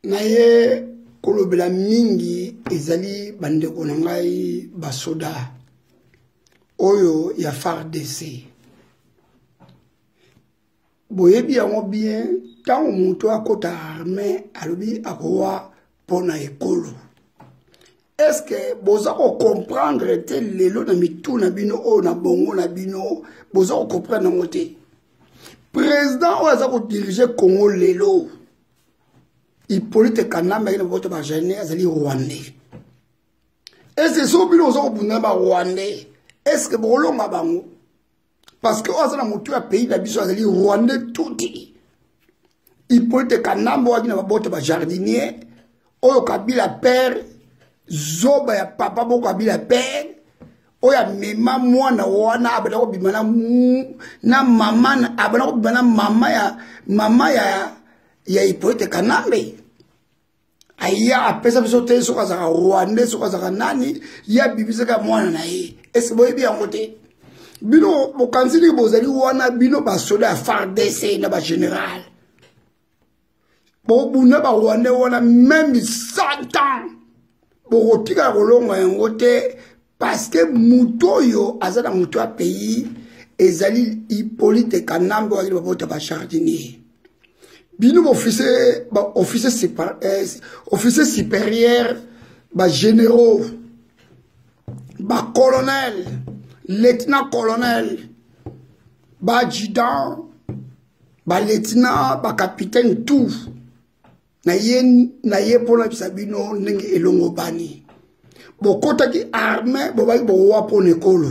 Naye kolobela mingi ezali bandeko na ngai basoda oyo ya FARDC. Boyebi yango bien, ntango moto akota armée alobi akowa mpo na ekolo. Est-ce boza kocomprendre te lelo na mitu na bino oyo na bongo na bino boza kocomprendre yango te? Président oyo aza kodirige Congo lelo, Hippolyte Kanambe, ayina bota bajane, azali rwandais. Est-ce soki bino boza kobunda na barwandais, est-ce que bokolonga bango? Parce que oyo aza na motu ya pays na biso azali rwandais tuti. Hippolyte Kanambe oyo aki na babota bajardinier oyo Kabila père, zoba ya papa boko Kabila père, oyo amema mwana wana abanda kobima na mama, abanda kobima na mama ya mama ya Hippolyte Kanambe. Aya apesa biso te soki azalaka rwandais, soki azalaka nani, ye abimisaka mwana na ye. Ese boyebi yango te? Bino bokanisi ndenge bozali wana, bino basoda ya FARDC na bagénéral, bobunda barwandais wana même 100 ans, bokotikala kolonga yango te, parce que moto oyo aza na moto ya pays ezali Hippolyte Kanambe oyo azali babota bajardinier. Bino baofficier, baofficier supérieur, bagénéraux, bacolonel, lieutenant colonel, baadjudant, balieutenant, bacapitaine, tout na ye na ye mpona bisa bino ndenge elongo bani. Bokotaki armée, bobaki bowa mpona ekolo.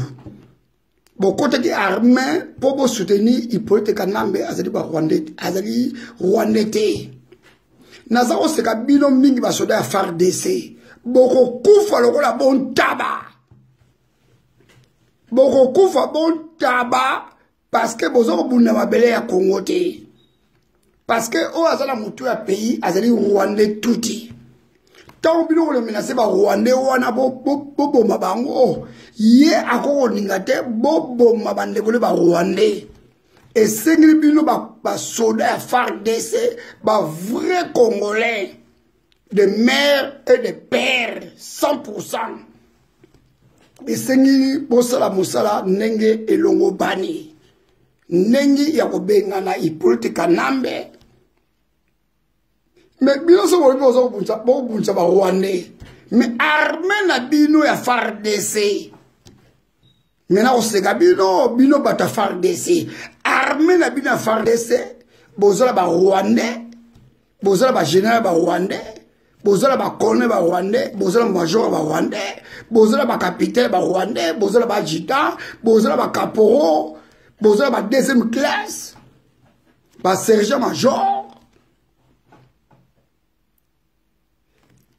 Bokotaki armée mpo bosoutenir Hippolyte Kanambe, azali barwandais, azali rwandais te. Naza koseka bino mingi basoda ya FARDC, bokokufa lokola bontaba, bokokufa bontaba, parce que boza kobunda mabele ya Congo te, parce que oyo aza na motu ya pays azali rwandais tuti. Ntango bino komenacer barwandais wana boboma bango, ye akokoninga te boboma bandeko le barwandais. Esengeli bino basoda ya FARDC, bavrai congolais de mère et de père 100%, esengeli bosala mosala ndenge elongo bani, ndenge ya kobengana Hippolyte Kanambe. Mais bino so boyebi boza bokobundisa barwandais, mais armée na bino ya FARDC, me nakoseka bino, bino bato ya FARDC, armée na bino ya FARDC bozala barwandais, bozala bagénéral barwandais, bozala bacolonel barwandais, bozala major barwandais, bozala bacapitaine barwandais, bozala baadjudant, bozala bacaporaux, bozala ba deuxième classe, basergent major,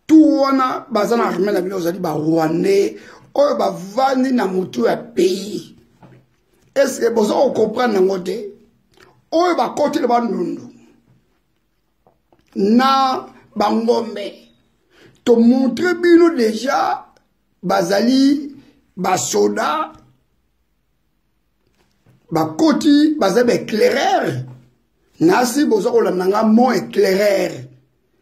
tout wana baza na armée na bino ozali barwandais oyo bavandi na motu ya pays. Est-ce boza kocomprendre yango te? Oyo bakoti na bandundu na bangombe, tomontre bino déjà bazali basoda bakoti, baza baéclaireur. Nasi boza kolanda nga mo éclaireur.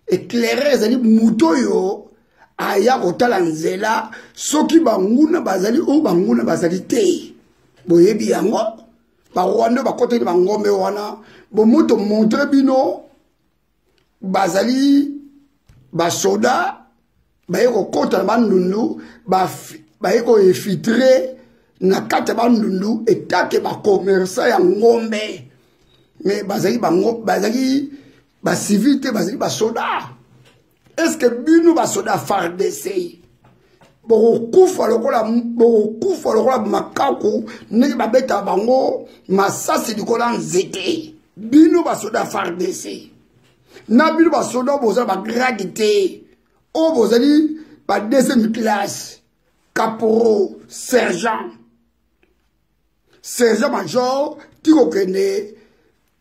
Éclaireur ezali moto oyo aya kotala nzela soki banguna bazali oyo banguna bazali te. Boyebi yango, barwandais bakoteli bangombe wana, bomoto montre bino bazali basoda baye kokɔta na bandundu, baye koinfiltrer na kati ya bandundu etake bacommerçant ya ngombe. Mais bazali bango, bazali bacivil te, bazali basoda. Est ce que bino basoda FARDC bokokufa lokola, bokokufa lokola makaku ndenge babetaka bango masasi likolo ya nzete? Bino basoda FARDC na bino basoda boza bagrade te, oyo bozali ba deuxième classe, caporaux, sergent, sergent major, ti kokende,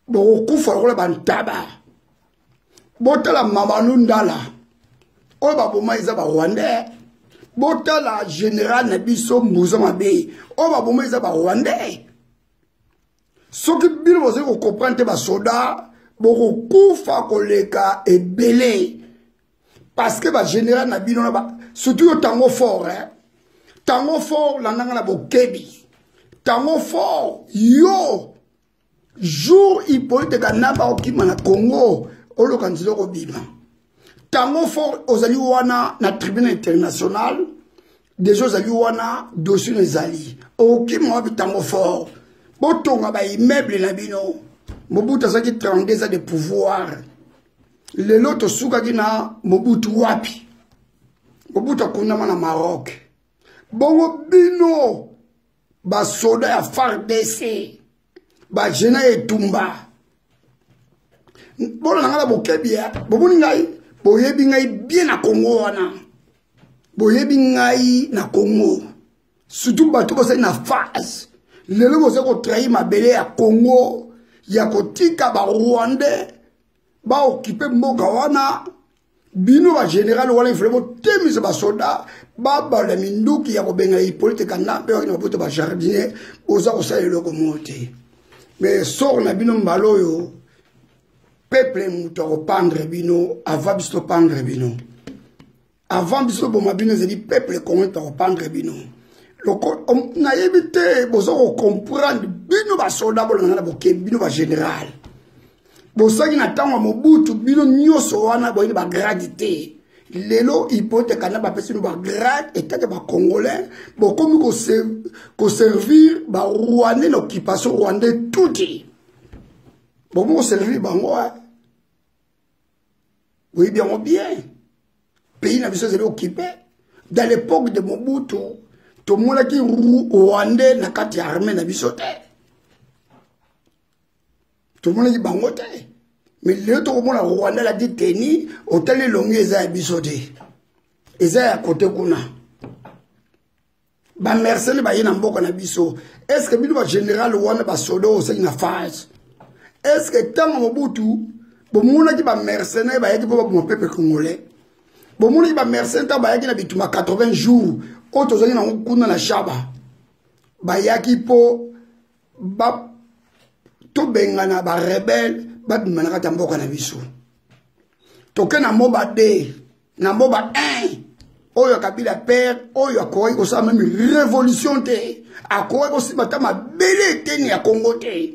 bokokufa lokola bantaba. Botala Mamanu Ndala oyo baboma, eza barwandais. Botala général na biso Mbuza Mabe oyo baboma, eza barwandais. Soki bino bozali kocomprendre te, basoda bokokufa koleka ebele. Parce que ba général na bino na ba surtout yo tango fort hein. Tango fort landanga na bokebi. Tango fort yo jour Hippolyte Kanambe okima na Congo oloka nzela okobima. Tango fort ozali wana na tribunal international deja ozali wana dossier na ezali okima wapi tango fort botonga ba immeuble na bino. Mobutu azalaki 32 ans de pouvoir. Lelo tosukaki na Mobutu wapi? Mobutu akundama na Maroc. Bongo bino basoda ya FARDC bajena etumba bona na ngai na bokebi ya bomoni ngai boyebi ngai bien na Congo wana boyebi ngai na Congo surtout bato bozali na phase lelo bozali kotrahir mabele ya Congo ya kotika ba Rwandais baokipe mboka wana. Bino ba général wana ifale botemisa basoda babala minduki ya kobenga Hippolyte Kanambe wakina bapoto ba jardinier boza kosala eloko moko te. Mais sort na bino mbala oyo peuple moto akopandre bino avant biso topandre bino. Avant biso toboma bino ezali peuple congolais moto akopandre bino. Nayebi te boza kocomprendre bino basoda bolanda na bokebi bino ba général. Bosaki na ntango ya Mobutu bino nyonso wana boyini ba grade te. Lelo Hippolyte Kanambe bapesi bino ba grade etake ba congolais bokomi koservir ba rwandais na occupation rwandais tuti. Bokomi koservir bango boyebi yango bien. Pays na biso ezali occupé. Dans l'époque de Mobutu tomonaki rwandais na kati ya armée na biso te. Tomonaki bango te. Mais lelo tokomona Rwanda alati teni, otali elongi eza ya biso te. Eza ya kote kuna. Ba mercenaires baye na mboka na biso. Est-ce que bino ba général wana ba soda osali na phase? Est-ce que tango Mobutu bomonaki ba mercenaires bayaki po baboma peuple congolais? Bomonaki ba mercenaires tango bayaki na bitumba 80 jours oyo tozalaki nango kuna na Shaba. Bayaki po ba tobengana ba rebelle babima na kati ya mboka na biso. Toke na moba 2, na moba 1 oyo Kabila père oyo akoki kosala même révolution te, akoki kosimba ata mabele eteni ya Congo te.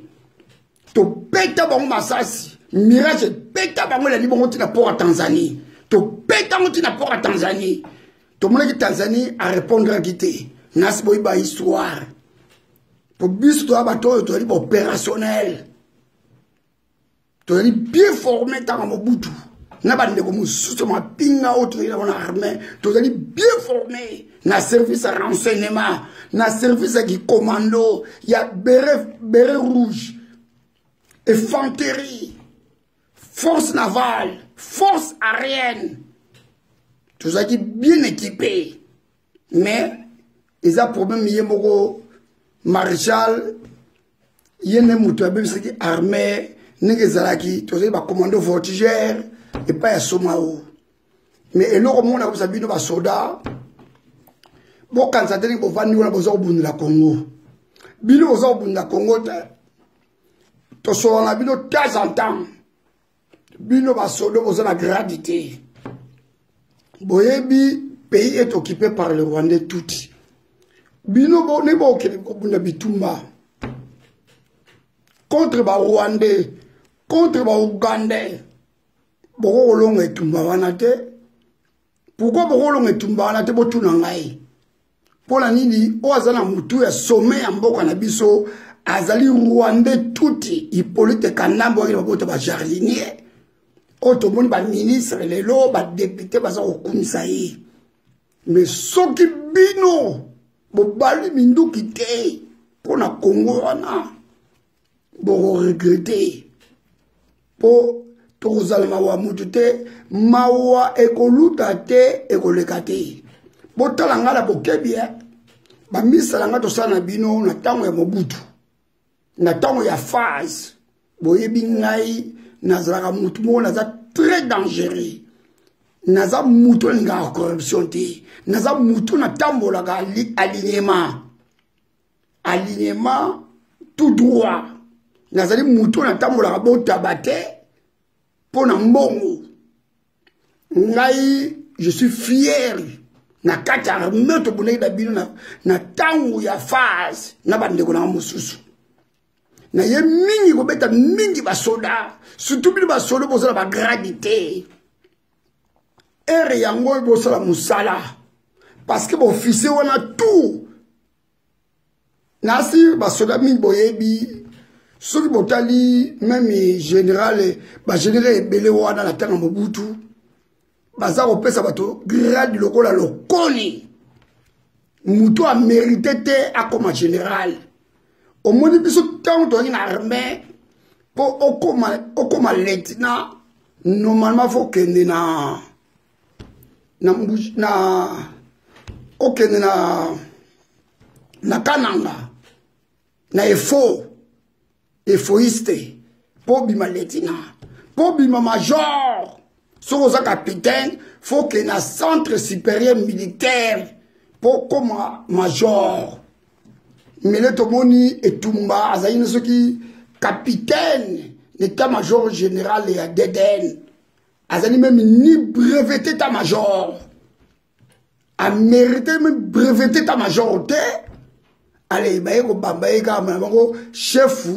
Tobeta bango masasi, mirage ebeta bango elandi bango ntina port ya Tanzanie. Tobeta bango ntina port ya Tanzanie. Tomonaki Tanzanie a répondraki te. Nasi boyeba histoire. Po biso toya bato oyo tozali ba opérationnel, tozali bien formé ntango Mobutu na bandeko mosusu mapinga oyo tozali na armée, tozali bien formé na service ya renseignement, na service ya kicommando ya béret rouge, infanterie, force navale, force aérienne. Tozalaki bien équipé, mais eza problème ye moko maréchal ye nde moto abebisaki armée ndenge ezalaki. Tozali ba commando voltigeur epai ya Somao. Mais eloko moko nakobisa bino basoda, bokanisa te ndenge bovandi wana boza kobundela Congo. Bino boza kobundela Congo te, tosola na bino temps en temps. Bino basoda boza na grade te, boyebi pays est occupé par le Rwandais tuti. Bino ne bokende kobunda bitumba contre ba Rwandais, contre ba Ougandais, boko kolonga etumba wana te. Pourquoi boko kolonga etumba wana te? Botuna ngai mpona nini? Oyo aza na mutu ya sommet ya mboka na biso azali Rwandais tuti, Hippolyte Kanambe oyo babota ba jardinier oyo tomoni ba ministre lelo ba député baza kokumisa ye. Mais soki bino bobali minduki te mpona Congo wana, bokoregrete po tokozala mawa mutu te, mawa ekoluta te, ekoleka te. Botala ngai na bokebi, bamisala ngai tosala na bino na ntango ya Mobutu, na ntango ya phase. Boyebi ngai nazalaka mutu moko naza très dangereux, naza mutu alingaka corruption te, naza mutu natambolaka alignement tout droit, nazali mutu natambolaka botaba te mpo na mbongo. Ngai, je suis fier na kati ya armée tobundaki na bino na ntango ya phase na bandeko na nga mosusu. Na ye mingi kobeta mingi basoda, surtout bino basoda bozala ba grade te. Ere yango oyo bosala mosala parce que baofficier wana tout nasi basoda mingi boyebi. Soki botali meme général, bagénéral ebele wana na ntango Mobutu baza kopesa bato grade lokola lokoni. Moto amérite te akoma général. Omoni biso ntango tozalaki na armée, mpo okoma lieutenant, normalement faut okende na na na okende na Kananga, na efo efoiste, mpo obima lieutenant. Mpo obima major, soki oza capitaine, faut okende na Centre supérieur militaire mpo okoma major. Mele tomoni Etumba azali na soki capitaine d'état major général ya DDN, azali même ni breveté état major, amérité même breveté état major te. Ale baye kobamba ye kaka na bango chef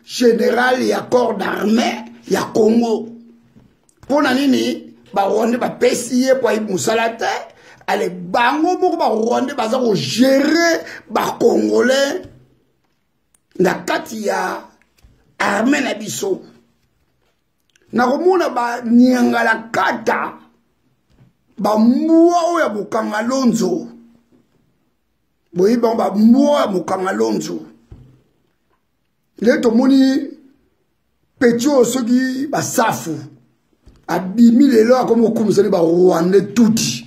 général ya corps d'armée ya Congo. Mpo na nini Barwandais bapesi ye? Po ayebi mosala te. Ale bango moko Barwandais baza kogérer Bacongolais na kati ya armée na biso. Nakomona baniangala kata bambwa oyo ya bokanga lonzo, boyebi bango, bambwa ya bokanga lonzo. Nde tomoni petit oyo soki basafu abimi lelo, akomi kokumisa nde Barwandais tuti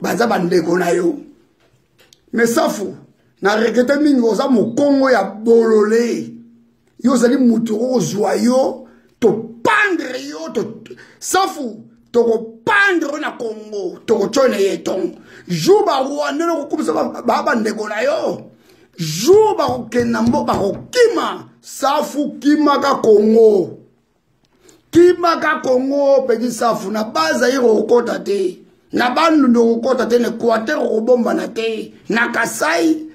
baza bandeko na yo. Mais Safu, na regretter mingi, oza mokongo ya bolole. Yo ozali motu okozwa yo topandre yo to, Safu, tokopandre yo na Congo, tokotyoy na ye ton jour Barwandais nokokumisa baa bandeko na yo. Jour bakokenda mbo bakokima. Safu, kimaka Congo, kimaka Congo. Petit Safu, na Bazaire okokɔta te, na Bandundu okokɔta te, na Équateur okobombana te, na Kasai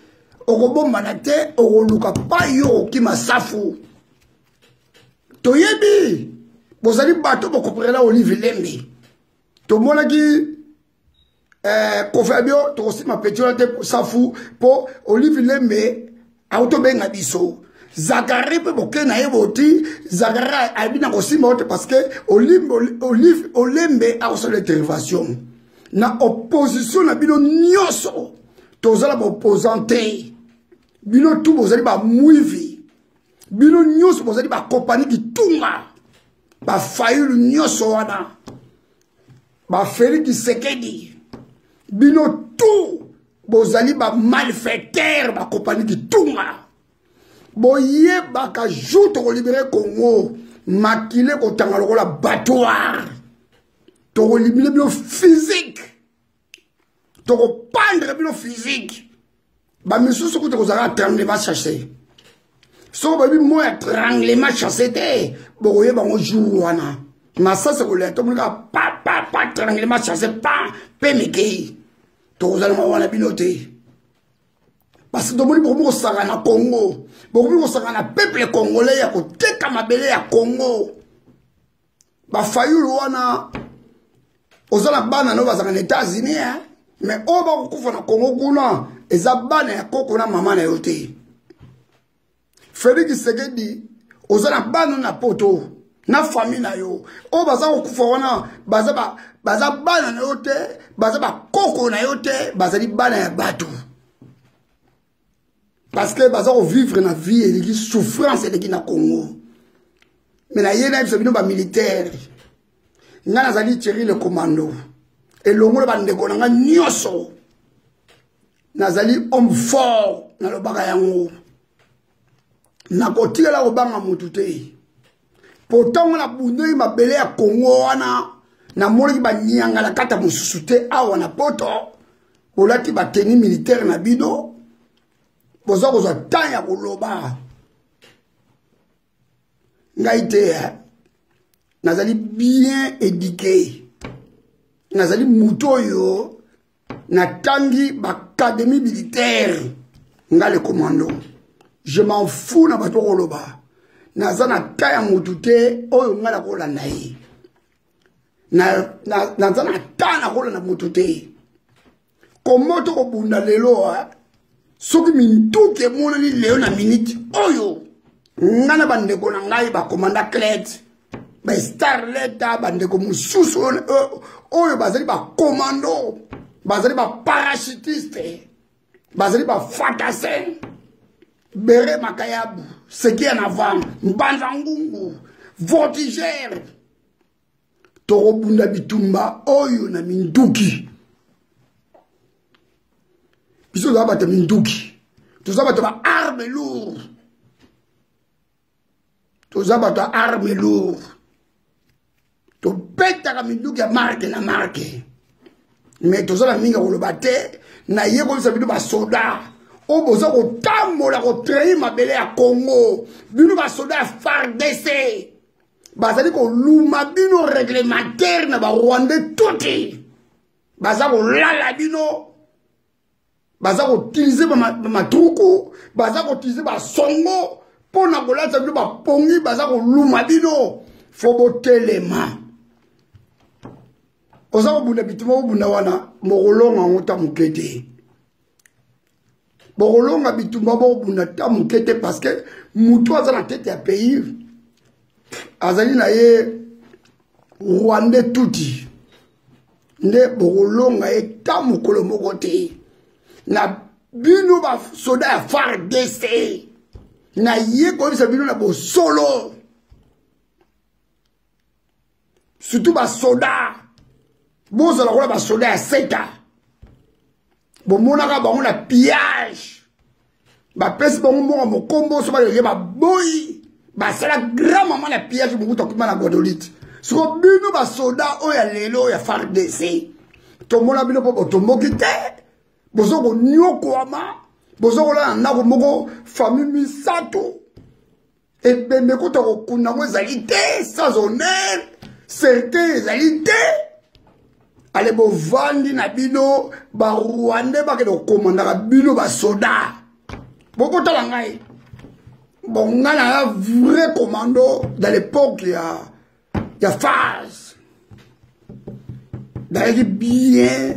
okobombana te, okoluka pa yo okokima. Safu, toyebi bozali bato bokoprela Olive Lembe. Tomonaki Kofi Abio, tokosima petit wana te, Safu, mpo Olive Lembe autobenga biso. Zakari mpe boke na ye boti Zakari ayebi na kosimba yo te, parce que Olive Olembe akosala intervention na opposition na bino nyonso. Tozala baopposant te. Bino tu bozali bamwivi, bino nyonso bozali bakopani kitunga, bafayulu nyonso wana, bafélix Tshisekedi, bino tu bozali bamalfaiteur, bakopani kitunga. Boyebaka jour tokolibérer Congo, makile kotanga lokola battoir. Tokolibérer bino physique, tokopandre bino physique. Bamisusu kuta kozalaka tremblement chassé. Soki boyebi mo ya tremblement chassé te, bokoyeba yango jour wana. Masasi kolela, tomoni kaka pa pa pa, tremblement chassé, pa mpe mikei. Tokozalama wana bino te, parce que tomoni bokomi kosaka na Congo, bokomi kosaka na peuple congolais ya koteka mabele ya Congo. Bafayulu wana, oza na bana no bazalaka na États-Unis, hein? Mais oyo bakokufa na Congo kuna eza bana ya koko na mama na yo te. Félix Tshisekedi, oza na bana na poto na famille na yo, oyo baza kokufa wana baza bana na yo te, baza bakoko na yo te, bazali bana ya bato, parce que baza kovivre na vie eleki souffrance eleki na Congo. Mais na ye nayebisa bino bamilitaire, ngai nazali Thierry le commando elongo na bandeko na ngai nyonso. Nazali homme fort, nalobaka yango, nakotikala kobanga motu te. Po ntango nabundeli mabele ya Kongo wana, namonaki banyanga na kati ya mosusu te. Awa na poto bolati batenue militaire na bino, boza kozwa temps ya koloba. Ngai te, nazali bien éduqué. Nazali moto oyo natangi baacadémie militaire. Nga le commando, je m'en fous na bato koloba. Naza na ta ya motu te oyo ngai nakolanda ye. Naza na ta nakolanda motu te. Komo tokobunda lelo? Soki minduki emonani lelo na miniti oyo, ngai na bandeko na ngai bakomanda clet, bastarleta, bandeko mosusu oyo bazali bakomando, bazali baparachutiste, bazali bafantasin, bere makayabu, seki en avant, mbanza ngungu, voltigere, tokobunda bitumba oyo na minduki. Biso toza bato ya minduki, toza bato ba arme lourde, toza bato ya arme lourde. Tobetaka minduki ya marke na marke, me toza na mingi ya koloba te. Naye koyebisa bino basoda oyo boza kotambola kotrei mabele ya Congo, bino basoda ya FARDC, bazali koluma bino réglementaire na barwandais tuti, baza kolala bino, baza koutilize bamatruku, baza koutilize basongo mpo na kolatisa bino bapongi, baza koluma bino. Fo botelema. Oza kobunda bitumba, kobunda wana mokolonga yango ta moke te. Bokolonga bitumba bokobunda ta moke te, parce que motu aza na tete ya pays azali na ye rwandais tuti nde bokolonga ye ta mokolo moko te. Na bino basoda ya FARDC, na ye koyebisa bino na bosolo, surtout basoda, bozala kola basoda ya seta, bomonaka bango na pillage, bapesi bango mbongo mokombo so balenge, baboyi, basala grand mama na pillage, mokuta akima na Guadolite. Siko bino basoda oyo ya lelo ya FARDC, tomona bino mpo botomboki te, boza konyokwama, boza kolala na ndako moko famille misato, ebembe kuta kokunda yango ezali te, sans honneur, cercueil ezali te. Ale bovandi na bino, barwandais bakende kokomandaka bino basoda. Bokotala ngai, bon, ngai naza vrai commando. Dans l'époque ya phase nayaki bien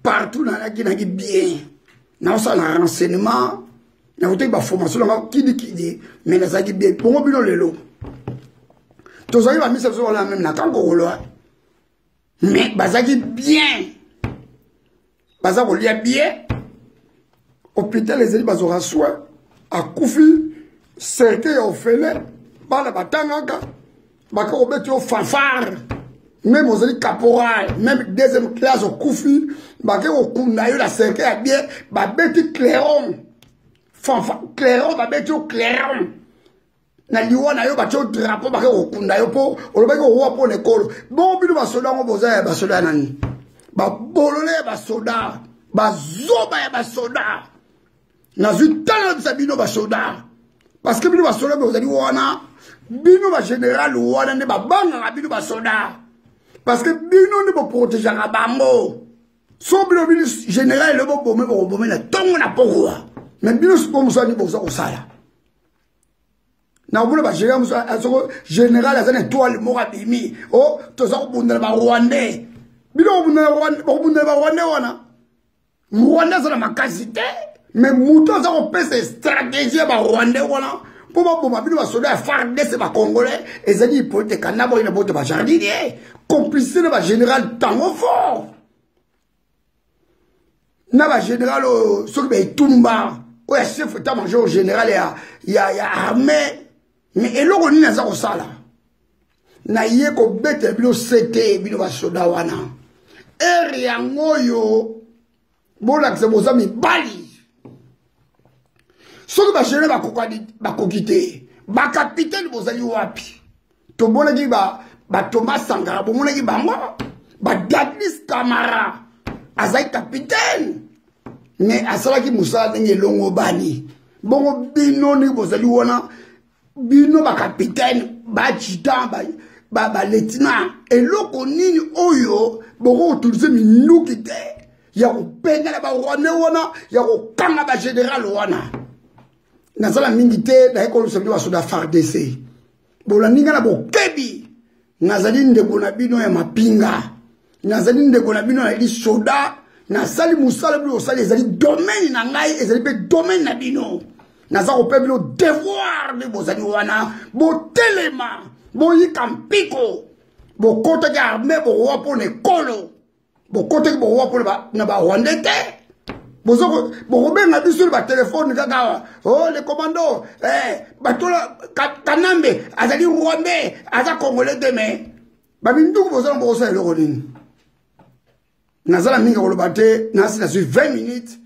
partout, nayaki naki bien, naosala na renseignement, nakotaki baformation nanga kidikidi, mais nazalaki bien. Bongo bino lelo, tozalaki bamisa biso wana meme na kankokolo, mais bazalaki bien, baza kolia bien, hôpital ezali, bazwaka soin, akufi, cercueil ya ofele, bana batangaka, baka kobeti yo fanfare. Même ozali caporal, même deuxième classe, okufi, bake kokunda yo na cercueil ya bien, babeti clairon, fanfare, clairon, babeti yo clairon na liwa na yo, batie yo drapeau, bake kokunda yo mpo olobaki kowa mpo na ekolo. Bongo bino basoda yango, boza ya basoda ya nani? Babolole ya basoda, bazoba ya basoda. Nazwi ntango nayebisa bino basoda, parce que bino basoda bozali wana, bino bagénéral wana nde babangaka bino basoda, parce que bino nde boprotegeaka bango. So bino bino général elo bobome, bokobome na ntongo na pokwa, mais bino sikoyo mosala nini boza kosala? Nakomona bagénéral mosusu, soko général aza na étoile moko, abimi o toza kobundana barwandais. Bino bokobundana barwandais wana, rwandais aza na makasi te, mais moto aza kopesa stratégie ya barwandais wana mpo baboma bino basoda ya FARDC bacongolais ezali Hippolyte Kanambe na boto bajardinier, complicité na bagénéral Tango Fort na bagénéral oyo soki baetumba oyo ya chef état major général ya armée. Mais eloko nini aza kosala? Naye kobetela bino sete, bino basoda wana, ere yango oyo bolakisa boza mibali. Soki bagénéral bakoki te, bakapitaine bozali wapi? Tomonaki bathomas Sankara, bomonaki bango, badadlis Camara azali capitaine, mais asalaki mosala ndenge elongo bani. Bongo bino ndenge bozali wana, bino bakapitaine, baadjudant, Baletina, eloko nini oyo bokoutilize minduki te ya kobengana barwandais wana, ya kokanga bagénéral wana? Nazala mingi te, naye kolusa bino basoda FARDC, bolandi ngai na bokebi. Nazali ndeko na bino ya mapinga, nazali ndeko na bino, nazali soda, nasali mosala bino osali, ezali domaine na ngai, ezali mpe domaine na bino. Naza kopea bino devoir nde bozali wana, botelema, boyika mpiko. Bokotaki arme bokowa mpo na ekolo, bokotaki bokowa mpo na barwandais te. Bokobenga biso na batelefone kaka awa: "Oh, le commando, eh, batola Kanambe azali rwandais, aza congolais te." Mais baminduku bozala, bokosala eloko nini? Nazala mingi koloba te, nasi nazwi 20 minutes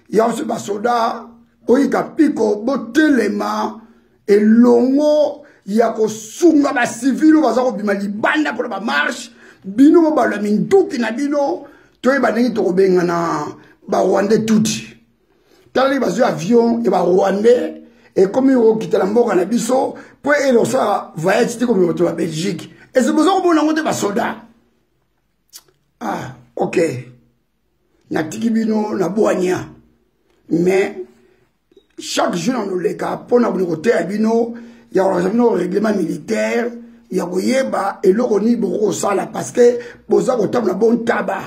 ya biso. Basoda, boyika mpiko, botelema elongo ya kosunga bacivils oyo baza kobima libanda mpona bamarche. Bino bobalola minduki na bino, toyeba ndenge tokobengana barwandais tuti. Tala ndenge bazwi avion ya barwandais, ekomi kokita na mboka na biso mpo ele kosala voyage te, komema bato ya Belgique. Ese boza komona yango te, basoda? Ah, ok, natiki bino na bwanya. Mais chaque jour nanoleka mpona boni koteya bino, ya kolakisa bino règlement militaire, ya koyeba eloko nini bokoki kosala, parce que boza kotambola bontaba.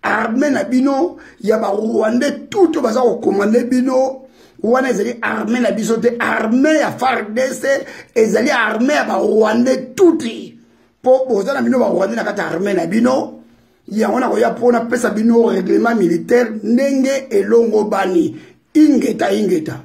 Armée na bino ya barwandais tout oyo baza kokomande bino wana ezali armée na biso te. Armée ya FARDC ezali armée ya barwandais tuti, mpo boza na bino barwandais na kati ya armée na bino. Yango nakoya mpo napesa bino règlement militaire ndenge elongo bani. Ingeta, ingeta.